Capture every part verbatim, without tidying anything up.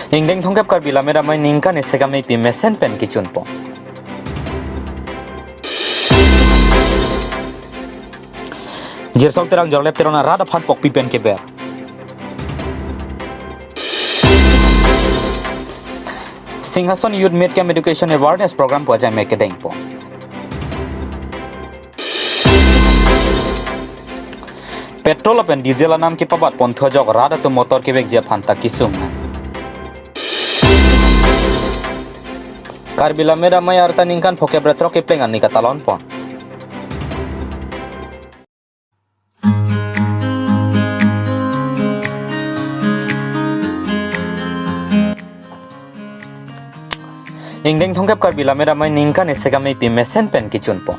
Ingdeng thomkep Karbi Lammet Amei ningkan isi amepi mesen pen kechunpon. Jirsong Terang Jorlep Teron arat aphan pokpi pen keber. Singhason Youth Meet Camp Education Awareness Program pu ajai me kedengpon. Petrol lapen diesel anam kepabat ponthu ajok rat atum motor kevekji aphan ta kesung nang. Karbi Lammet Amei arta ningkan phokep ra throk kepleng arni katalonpon. Ingdeng thomkep Karbi Lammet Amei ningkan isi amepi mesen pen kechunpon.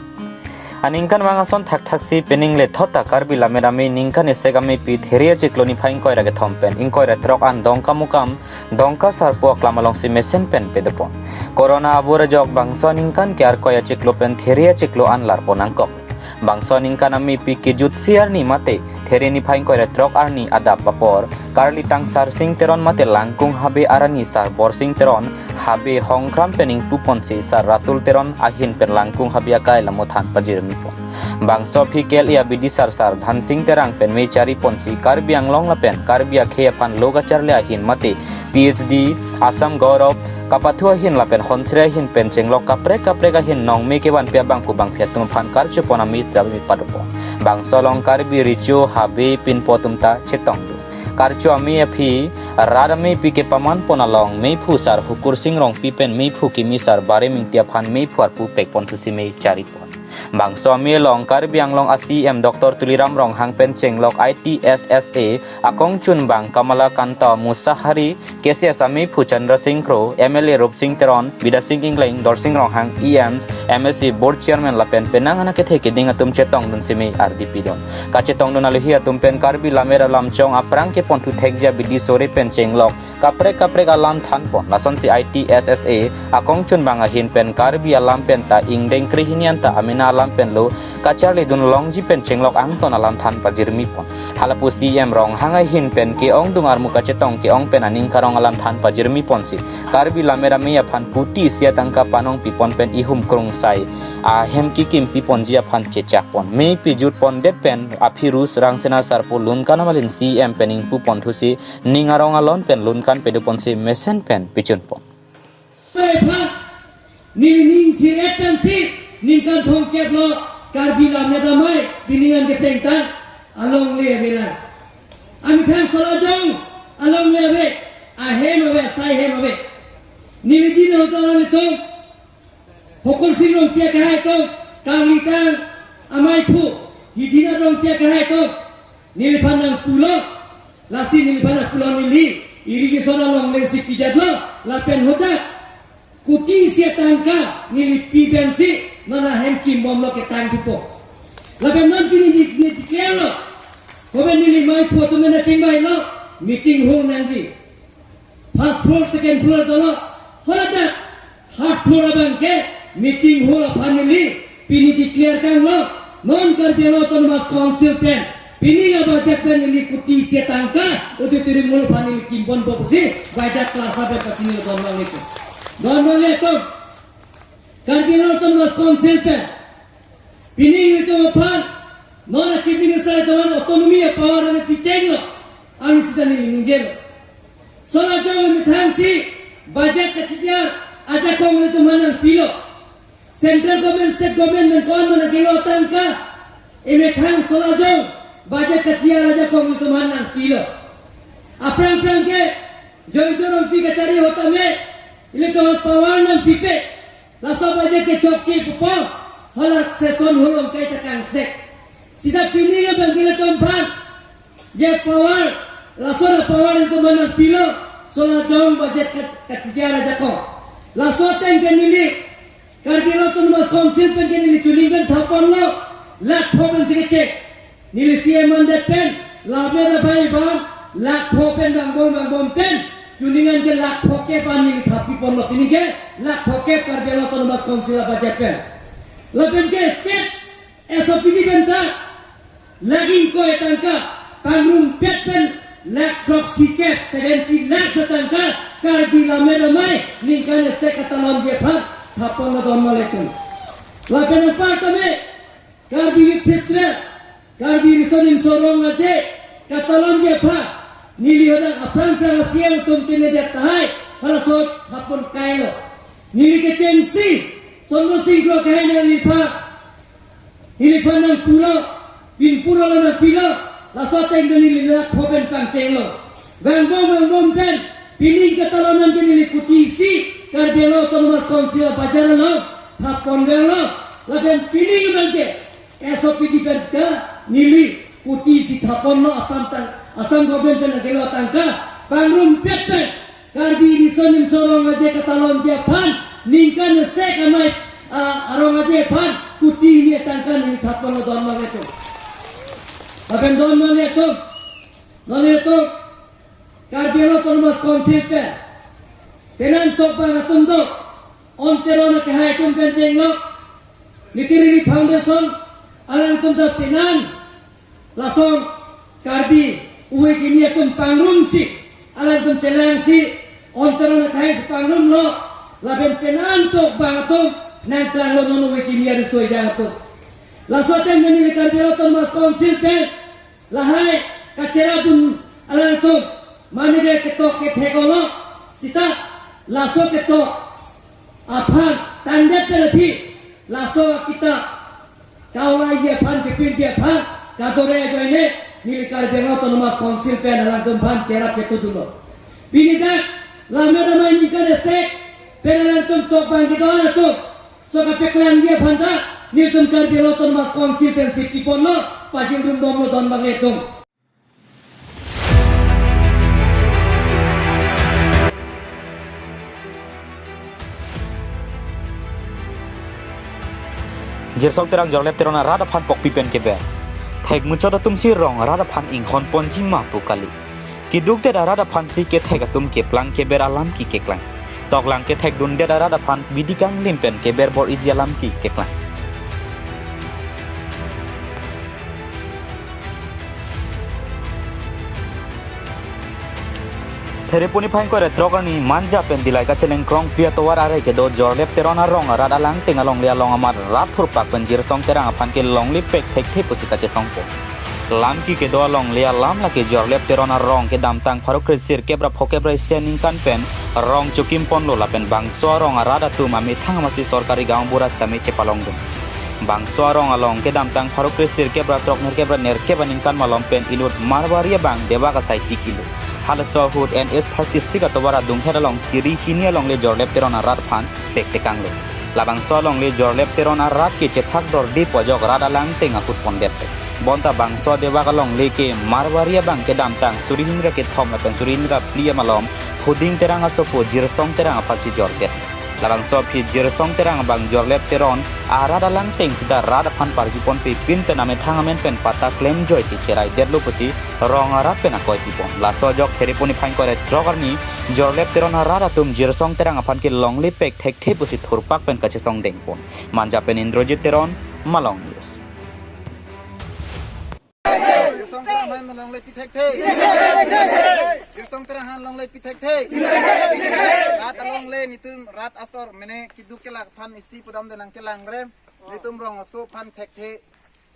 Aningkanvang ason thakthaksi pening lethot ta Karbi Lammet Amei ningkan isi amepi There achiklo niphai ingkoi ra kethom pen ingkoi ra throk an Dongkamukam, Dongka Sarpo aklam alongsi mesen pen pedopon. Corona abur ajok bangso aningkan ke Arkoi achiklo pen There achiklo an larpon nangkok. Bangso aningkan amepi kejutsi arni mate There niphai ingkoi ra throk arni adap apor, karlitang Sarsing Teron mate Langkung Habe arani Sar Borsing Teron, Habe Hongkram pen ingpuponsi Sar Ratul Teron ahin pen Langkung Habe akai lamuthan pajirmipon. Bangso aphi kele abidi sar Sar Dhansing Terang pen me chariponsi Karbi Anglong lapen Karbi akhei aphan lo kacharli ahin mate P H D, Assam Gaurav kapathu ahin lapen Honsre ahin pen chenglok kaprek kaprek ahin nongme kevanpi abangphu bangphi atum aphan karchupon amei sitame padopon. Bangso along Karbi Recho Habe pinpo atum ta chetongdun. Karcho amei aphi rat amepi kepamanpon along meiphu Sar Hukursing Rongpi pen meiphu kimi Sar Barem Ingti aphan meiphu arpu pekponthusi me charipon. Bangso amei along Karbi Anglong a C M Doctor Tuliram Ronghang pen chenglok I T S S A akongchunbang Kamalakanta Musahari, K C S ameiphu Chandra Sing Kro, M L A Rupsing Teron, Bidya Sing Engleng, Dorsing Ronghang, E Ms, M A C Board Chairman lapen penang an akethe keding atum chetongdunsi me ardi pidun. Kachetongdun alohi atum pen Karbi Lammet Alamchong aphrang keponthu thekji abidi sore pen chenglok kaprek kaprek alam thanpon. Lasonsi I T S S A akongchunbang ahin pen Karbi alam pen ta ingdeng krehini anta amena alam pen lo kacharlidun longji pen chenglok angton alam than pajirmipon. Halapu C M Ronghang ahin pen ke-ongdung armu kachetong ke-ong pen aning karong alam than pajirmiponsi Karbi Lammet Amei aphan kuti isi atangka panongpipon pen ihum krungsai ahem kekimpiponji aphan chechakpon. Mei pijutpondet pen aphi Rus Rangsina Sarpo Lunkan amalin C M pen ingpuponthusi ning arong alon pen lunkan pedoponsi mesen pen pechunpon. Epha, neli ning thir-et pensi ningkan thomkep lo Karbi Lammet Amei pining an ketengtang alongle avelang. Amethang Solajong alongle ave, ahem ave, asai hem ave. Neli din hotel atum, Hukursing Rongpi akehai atum, karlitang ameiphu Hidina Rongpi akehai atum, neliphan nangpulo, lasi neliphan nangpulo neli irrigation alongle si pijatlo, lapen hadak kuti isi atangka neli pi pensi non ahem kimbomlo ketang thupo. Lapen non pini di, di declare lo, hoben neli meiphu atum ena chingvailo, meeting hall nangji. First floor, second floor dolo, haladak third floor abang ke meeting hall aphan neli pini declare tanglo, non Karbi Anglong Autonomous Council pen pining abudget pen neli kuti isi atangka auditorium hall aphan neli kimbompo pusi Baidak Class abe pachini lo don manglitum. Don manglitum, Karbi Anglong Autonomous Council pen pining ilitum aphan non a Chief Minister atum an autonomy a-power an pichenglo, arni sita neli ningjelo. Solajong amethang si budget kachijar ajakong ilitum aphan nangpilo. Central government, state government pen ko-an mana kilo atangka, amethang Solajong budget kachijar ajakong ilitum aphan nangpilo. Aphrang aphrang ke Joy Jorong pi kachari ahut tame ilitum aphan power nangpipe. Laso budget ke chokche pupo, hala session hall along kaita kangsek. Sita pining abang ke ilitum aphan je power, laso a-power ilitum aphan nangpilo, Solajong budget kat-, kachijar ajakong. Laso ateng pen neli Karbi Anglong Autonomous Council pen ke neli chuning pen thaponlo, lakh pho pensi kechek. Neli C M mandet pen, Lammet Amei abang, lakh pho pen vangbom vangbom pen, chuning an ke lakh phokep an neli thapiponlo, pini ke lakh phokep Karbi Anglong Autonomous Council a-budget pen. Lapen ke state S O P D pen ta lakh ingkoi tangka pangrumpet pen Lakh throksi kep, seventy lakhs atangka Karbi Lammet Amei ningkan isi katalonji aphan thapon lo don maletum. Lapen anparta me Karbi Youth Festival, Karbi Riso Nimso Rong Aje katalonji aphan neli hadak aphrang phrang C M atum tine det tahai halaso thapon kailo. Neli kechengsi Chandra Sing Kro kehai neliphan, neliphan nangpulo, pinpuro lo nangpilo, laso ateng neli lakh pho pen pangchenglo. Vangbom vangbom pen pining katalon nangke neli kuti isi Karbi Anglong Autonomous Council abajar along thapon vanglo. Lapen pining nangke S O P D pen ke neli kuti isi thaponlo, Assam tang, Assam government pen nangkelo tangka pangrumpet pen Karbi Riso Nimso Rong Aje katalonji aphan ningkan isi amei, ah, arong aje aphan kuti hini atangka neli thapon lo don maletum. Lapen don maletum, don maletum, Karbi Anglong Autonomous Council pen penan tokbang atum do, Ong Teron akehai atum pen chenglok, Literature Foundation alangtum ta penan lason Karbi uwe kimi atum pangrumsi, alangtum chelangsi, Ong Teron akehai pangrumlo, lapen penan tokbang atum nangklanglo non uwe kimi ariso ejang atum. Laso ateng neli Karbi Anglong Autonomous Council pen lahai kacherapdun alangtum mane ke ketok kethek olo, sita laso ketok aphan tangdet pen aphi laso kita kaulai ji aphan kepinji aphan kadore ajoine neli Karbi Anglong Autonomous Council pen alangtum aphan cherap ketok dunlo. Pini dak Lammet Amei ningkan isi pen alangtum tokbang kedo atum so kapeklangji aphan ta nelitum Karbi Anglong Autonomous Council pensi piponlo, pajir dun bomlo don maletum. Jirsong Terang Jorlep Teron arat aphan pokpi pen keber. Thek muchot atumsi rong arat aphan inghon ponji ma pu kali. Keduk det arat aphansi kethek atum keplang keber alam ke keklang. Toklang kethek dundet arat aphan bidi kanglim pen keber bor-iji alam ke keklang. Thereponi phai ingkoi ra throk arni Manja pen Dillai kacheleng Krongpi atovar arei kedo Jorlep Teron arong arat alangteng alongle along amat rat thurpak pen Jirsong Terang aphan ke longle pek thekthe pusi kachesongpo. Lam ke kedo alongle alam lake Jorlep Teron arong kedamtang pharo kre sirkep ra phokep ra isi aningkan pen rong chokim ponlo lapen bangso arong arat atum amethang amatsi sorkari gaon bura sitame chepalongdun. Bangso arong along kedamtang pharo kre sirkep ra throk nerkep ra nerkep aningkan malom pen inut Marwari abang Debak asai tikilo. Halaso ahut N H thirty-six atovar adunghet along kiri hini alongle Jorlep Teron arat aphan pek tekanglo. Labangso alongle Jorlep Teron arat ke chethak dorde pu ajok rat alangteng ahut pondet. Bonta bangso Debak alongle ke Marwari abang kedamtang suri hini ra kethom lapen suri hini ra phli amalom Huding Terang asopo Jirsong Terang aphansi jordet. Labangso aphi Jirsong Terang abang Jorlep Teron arat alangteng sita rat aphan parju ponpe pin pen amethang amen pen patta klemjoisi cherai detlo pusi rong arat pen akoi pipon. Laso ajok Thereponi phai ingkoi ra throk arni Jorlep Teron arat atum Jirsong Terang aphan ke longle pek thekthe pusi thurpak pen kachesongdeng pon. Manja pen Indrajit Teron, Malong News. Jirsong Terang aphan longle pi thekthe. Jirsong Terang aphan longle pi thekthe. Rat alongle nelitum rat asor mene keduk kelak aphan isi pudam de nangkelang re. Nelitum rong aso aphan thekthe.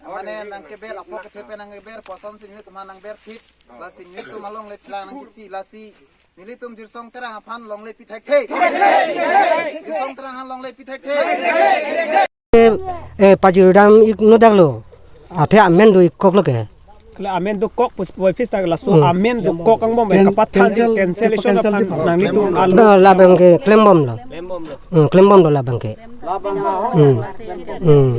Mane nangkeber apok kethe pen nangkeber poson si nelitum aphan nangber thip. Lasi nelitum alongle thelang nangkiti lasi nelitum Jirsong Terang aphan longle pi thekthe. Jirsong Terang aphan longle pi thekthe. Eh, pajir dam ik no daklo. Athe amen do ikkok lo ke. Kala amen dokok pus boy pis tak laso Hmm. amen dokok angbom Can- kapathan si cancel, cancellation cancel aphan si nang nelitum alo. No, labang ke klembom lo. Hmm, klembom lo labang ke. Hmm. Hmm.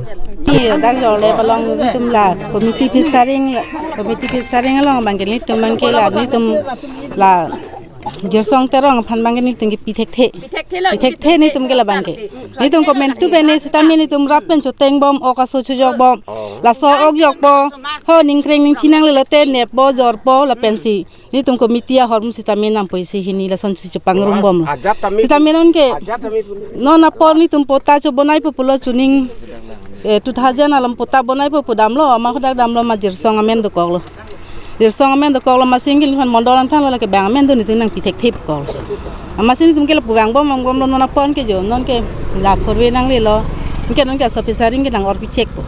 Iya, dak Jorlep along nelitum la committee pis saring, committee pis saring along abang ke nelitum abang ke la nelitum la Jirsong Terang aphan abang ke nelitum ke pi thekthe. Pi thekthe lo, pi thekthe nelitum ke labang ke. Nelitum komantu pen ne sitame nelitum rap pen choteng bom, ok aso chojok bom. Oh. Laso ok jokpo. Ho ningkreng ningthi nangle lote neppo jorpo lapensi. Nelitum committee ahormu sitame nampo isi hini lasonsi chepangrum bom. Ajat tame. Sitame non ke. Ajat tame. Non apor nelitum patta chobonaipo pulo chuning. Eh, two thousand alom patta bonaipo pu damlo, ama khodak damlo ma Jirsong amen dokoklo. Dirsong amen dokoklo, amatsi nelitum aphan mondol an thanlo, lake bang amen do nelitum nangpi thekthepkok. Amatsi nelitum ke lapu vangbom vangbomlo, non apon ke jo, non ke la four way nanglelo. Anke non ke asopisa ring ke nang-orpi chekpo.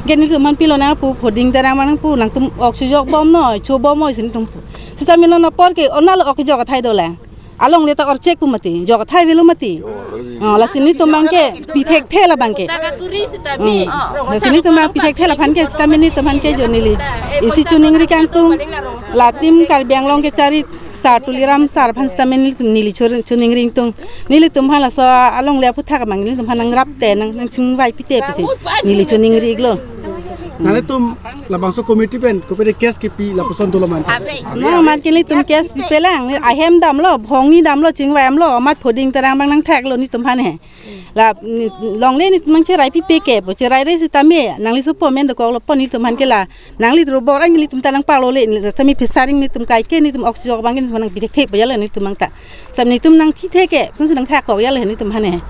Anke nelitum aphan pilonang pu, phoding terang abang nangpu, nangtum ok chojokbomnoi, chobomnoi si nelitum pu. Seta mena non apor ke onalo ok chojok athai dolang. Alongle ta orchek pu mati, jok athai avelo mati. Oh, lasi nelitum abang ke pi thekthe labang ke. Hmm. Lasi nelitum abang pi thekthe laphan ke, seta mena nelitum aphan ke jo neli isi choningri kangtung. La team Karbi Anglong kechari sar Tuliram sar aphan seta mena nelitum neli chor-, choningri ingtung. Nelitum aphan laso alongle aphuthak abang nelitum aphan nangrapte, nang, nangchingvai pite pusi neli choningri iklo. Nanglitum labangso committee pen kopede case kipi lapuson dolo man? No, amat ke nelitum case pipelang, ahem damlo, bhongni damlo, chingvai damlo, amat phoding terang abang nangtheklo nelitum aphan he. La, ni, longle nelitum nangcherai pipe ke, po cherai re sitame, nangli supo amen dokoklo po nelitum aphan ke la, nangli drobor an nelitum ta nangparlole, neli tame pisa ring nelitum kaike nelitum ok chojok abang ke nelitum nangpi thekthep ajalo nelitum abang ta. Seta nelitum nangthithe ke, sonsi nangthak kok ajalo nelitum aphan he.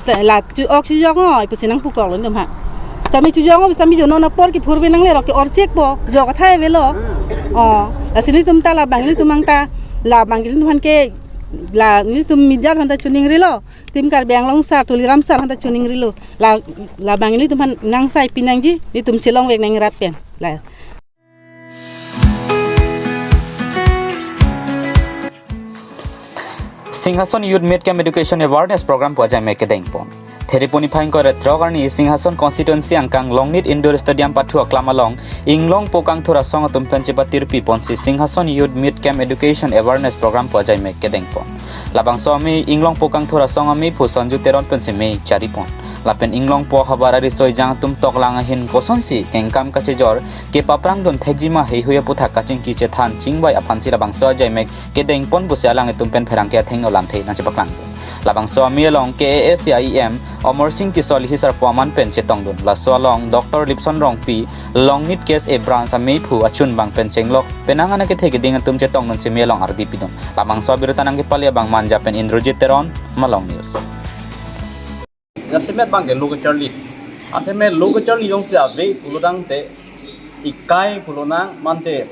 Seta la chu ok chojoknoi pusi nangpukoklo nelitum aphan. Seta mi chojoknoi, seta mi jo non apor ke four way nanglelo ke orchek po, jok athai avelo. Oh, lasi nelitum ta labang nelitum abang ta, labang nelitum aphan ke, la nelitum media aphan ta choningrilo. Team Karbi Anglong sar, Tuliram sar aphan ta choningrilo. La, labang nelitum aphan nangsai pinangji, nelitum chelongvek nangrap pen. La. Singhason Youth Meet Camp Education Awareness Program pu ajaimek kedengpon. Theriponi phai ingkoi ra throk arni Singhason constituency angkang Longnit Indoor Stadium pathu aklam along Inglongpo Kangthur asong atum pen chepatirpi ponsi Singhason Youth Meet Camp Education Awareness Program pu ajaimek kedengpon. Labangso amei Inglongpo Kangthur asong amei phu Sanju Teron pensi mei charipon. Lapen Inglongpo havar ariso ejang atum toklang ahin kosonsi kengkam kachejor kepaprang dun thekji ma heihui aputhak kachingki chethan chingvai aphansi labangso ajaimek kedengpon pusi alanglitum pen pherangke athengno lamthe nangchepaklang. Labangso amei along K A A C I E M Amar Sing Tisso lihis arpu aman pen chetongdun. Laso along Doctor Lipson Rongpi, Longnit K S A branch amei phu achun abang pen chenglok penang an akethe keding atum chetongdunsi amei along ardi pidun. Labangso abirta nangkepale abang Manja pen Indrajit Teron, Malong News. Jasemet abang ke lo kacharli. Athema lo kacharli jongsi ave pulotangte ikai pulonang mante,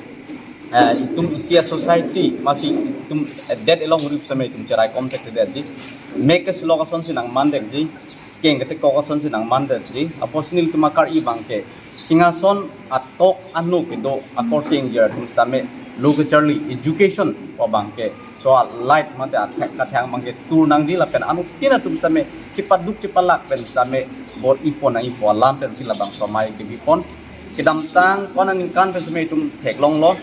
eh, itum isi a-society masi itum, eh, det along rip same itum cherai kom thekthedetji. Mek kesilok asonsi nangmandetji. Keng ketekok asonsi nangmandetji. Apotsi nelitum akari abang ke Singhason atok anu kedo akorte ingjir atum sitame lo kacharli education pu abang ke so a-light mate athek kathang abang ke tur nangji lapen anuttin atum sitame chepaduk chepalak pen sitame bor-ipon nangjipo alam pensi labangso amei kebipon. Kedamtang ko-an aningkan pen sitame itum theklonglo.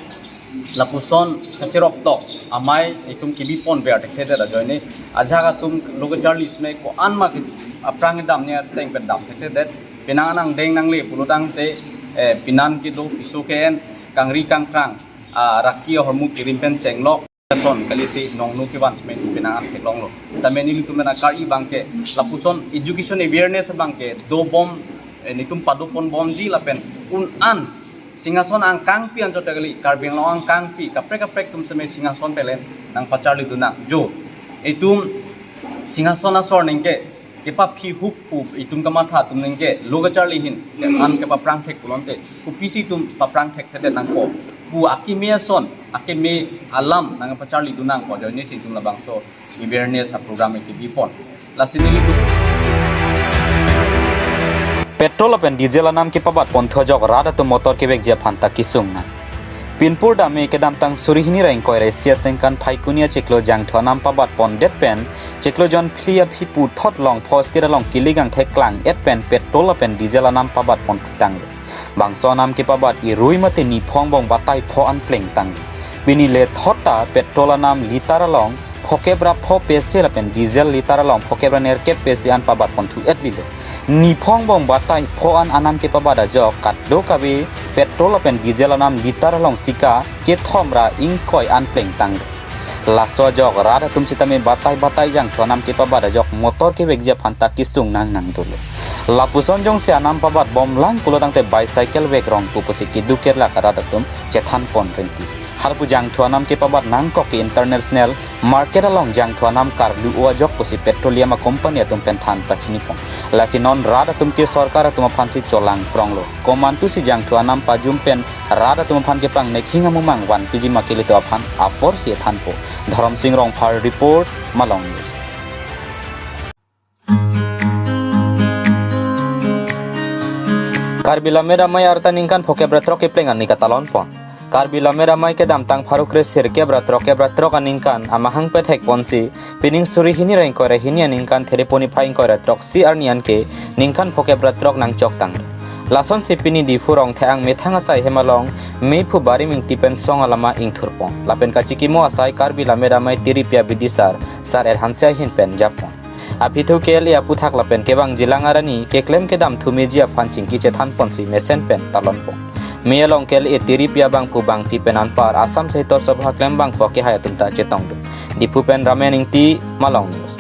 Lapuson kacherok tok amei itum kebipon ver thekthedet ajoine ajahak atum lo kacharli sitame ko-an ma ke aphrang damji ateng pen dam thekthedet. Penang an angdeng nangle pulotangte, eh, penan kedo, piso ke-en, kangri kangkrang, ah, raki ahormu kerim pen chenglok. Son kalisi nongnu kevan sitame penang an theklonglo. Sitame nelitum pen akari abang ke lapuson education awareness abang ke dobom, eh, nelitum padoponbomji lapen un an Singhason angkangpi anchot kali, Karbi Anglong angkangpi kaprek kaprek atum sitame Singhason pelen nangpacharlidun nang jo. Itum Singhason asor ningke kepaphi hup pu itum kamatha atum ningke lo kacharli ahin an kepaprang thek pulote kopisi itum paprang thekthedet nangpo pu akimi ason akimi alam nangpacharlidun nangpo ajoinesi itum labangso awareness a-program kebipon. Lasi nelitum petrol lapen diesel anam kepabatpon thu ajok rat atum motor kevekji aphan ta kesung nang. Pinpur dame kedamtang suri hini ra ingkoi ra isi aningkan Phaikuni achiklo jangthu anam pabatpondet pen chiklo jonphli aphi puthot Longpho Estate along kili gangthek klang-et pen petrol lapen diesel anam pabatpon putanglo. Bangso anam kepabat irui mate niphong angbong batai pho an plengtanglo. Pini lethot ta petrol anam litar along phokep ra pho pesi lapen diesel litar along phokep ra nerkep pesi an pabatpon thu-etlilo. Niphong angbong batai pho an anam kepabat ajok kadokave petrol lapen diesel anam litar along sika kethom ra ingkoi an plengtanglo. Laso ajok rat atum sitame batai batai jangthu anam kepabat ajok motor kevekji aphan ta kesung nang nangdolo. Lapuson jongsi anam pabatbomlang pulotangte bicycle vekrong pu pusi keduk kerlak arat atum chethanpon rinti. Halabangso jangthu anam kepabat nangkok ke international market along jangthu anam karlu ajok pusi petroleum a company atum pen than pachini pon. Lasi non rat atum ke sorkar atum aphan si cholang pronglo. Komantu si jangthu anam pajum pen rat atum aphan kepangnek hing amumang van piji ma ke ilitum aphan apor si thanpo. Dhorom Sing Rongphar report, Malong News. Karbi Lammet Amei arta ningkan phokep ra throk kepleng arni katalon pon. Karbi Lammet Amei kedamtang pharo kre sirkep ra throk kep ra throk aningkan amahang pethek ponsi pining suri hini ra ingkoi ra hini aningkan Thereponi phai ingkoi ra throksi arni anke ningkan phokep ra throk nangchok tang. Lasonsi pini Diphu Rongthek ang methang asai hem along mephu Barim Ingti pen song alama ingthur pon. Lapen kachikimo asai Karbi Lammet Amei Tiripi abidisar Sar L Hanse ahin pen japon. Aphi thu K L A aphuthak lapen kevang jilang arani keklem kedam thu meji aphan chingki chethan ponsi mesen pen talon pon. Mei along K L A Tiripi abangphu bangphi pen anpar Assam Sahitya Sabha klembangpo kehai atum ta chetongdun. Diphu pen Ramen Ingti, Malong News.